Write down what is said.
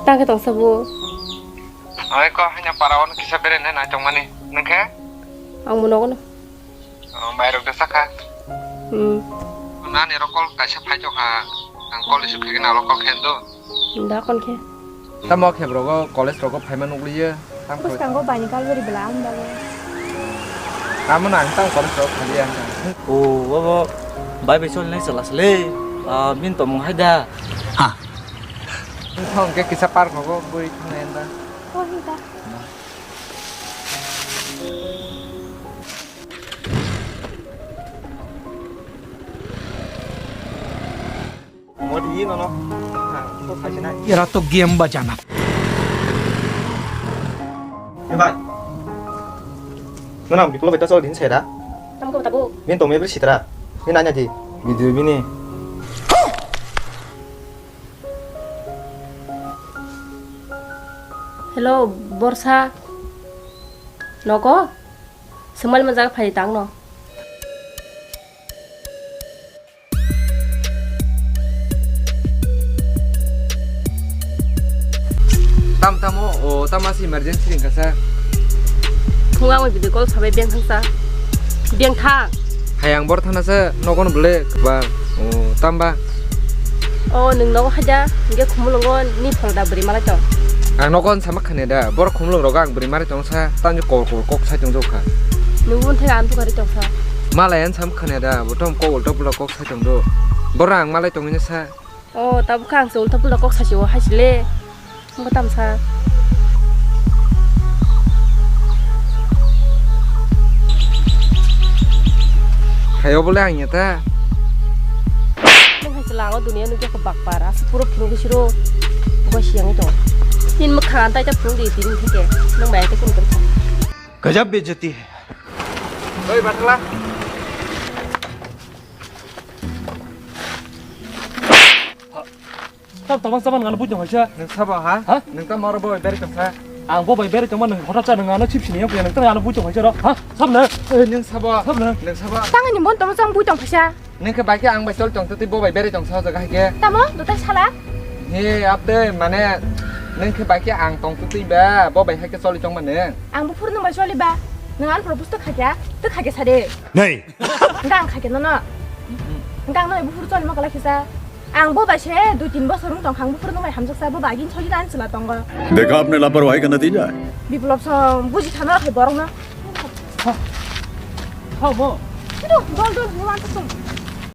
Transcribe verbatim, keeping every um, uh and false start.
Tang khe tongsa bo. Oi ko hanya para ono kisa bere nai nai tongmani. Nengkhe? Ang mo nogo no. Oh, mai rok desa kha. Hmm. Nani rok call kaisa phai to kha. Ang call isuk khe na rok call khen do. Da kon khe. Tamo khe bro go college rok phaima nukliya. Tam khe. Bwskango bani kalbari bela ang dago. Amo nang tang college rok phaliya ang. Oh, bobo. Bai bai chol nai chala sele. Ah, min tomung hai da. Ha. Thong ke kisa park hogo bui thang enda. Oh, hinta. Modi nono. Ha, to khaisina. Era to game bajana. Bye. Nana bikolo beta chol din sera. Tamko tabu. Min to me bri sitra. Min anya di. Video bini. Hello, Borsa. Nogo? Semal majak phai tang no. Tam tamo, o tamo si emergency ring kasa. Phunga mo video call sabai beng thangsa. Beng thang. Hayang bor thana se nogon bole ba, o tamba. O nwng nogo haja, hingke khumulungo ni pholda bwrwi malai tong. Ang nogon sama khane da, bor khumulung rogo ang bwrwi malai tong sa, tamo kol kol kok sai tong jok kha. Nwng bun thai ang tukari tong sa. Malai ang sama khane da, botom kok ulta pula kok. Tongdo. Borok ang malai tongwi sa. O, tabuk kha ang se ulta pulta kok sachi o hai sile. Ang tam sa. Hayo bole ang ya ta. Nang hai sila ang o dunia nugya ko bakpar. Asa puro phuru bisiro. Buka siang itu. Tin mukha antai ta phuru di tin thike. Nang bai ta kun kun. Gajab bejati hai. Oi, batla. Tam tama saman ngana bujong haisa. Nung sabo ha? Ha? Nung tam aro boy beri tong sa. Ang bo bai beri tongma nung hota cha nung ano chip sini yang puya nung tang ano bujong haisa ro. Ha? Sab na. Eh, nung sabo. Sab na. Nung sabo. Tang ni mon tama chang bujong haisa. Nung ke bai ke ang bai chol tong tei bo bai beri tong sa jaga hai ke. Tamo, duta sala. He, abde mane nung ke bai ke ang tong tei ba bo bai hai ke choli tong mane. Ang bo phuru nung bai choli ba. Nung an propose to khakya, to khakya sade. Nei. Enggak ang khakya nono. Enggak ang no buphuru choli ma kala khisa. Ang bo bai se dui tin bosor wng tong kha, ang buphuru no bai hamjak sa, bo bai gin choli dan chwla tongo. देखा आपने लापरवाही का नतीजा है। Biplop song buji thano khai borok no. Ha, ha, bo. Kido, dol dol, mo wan tuk tung.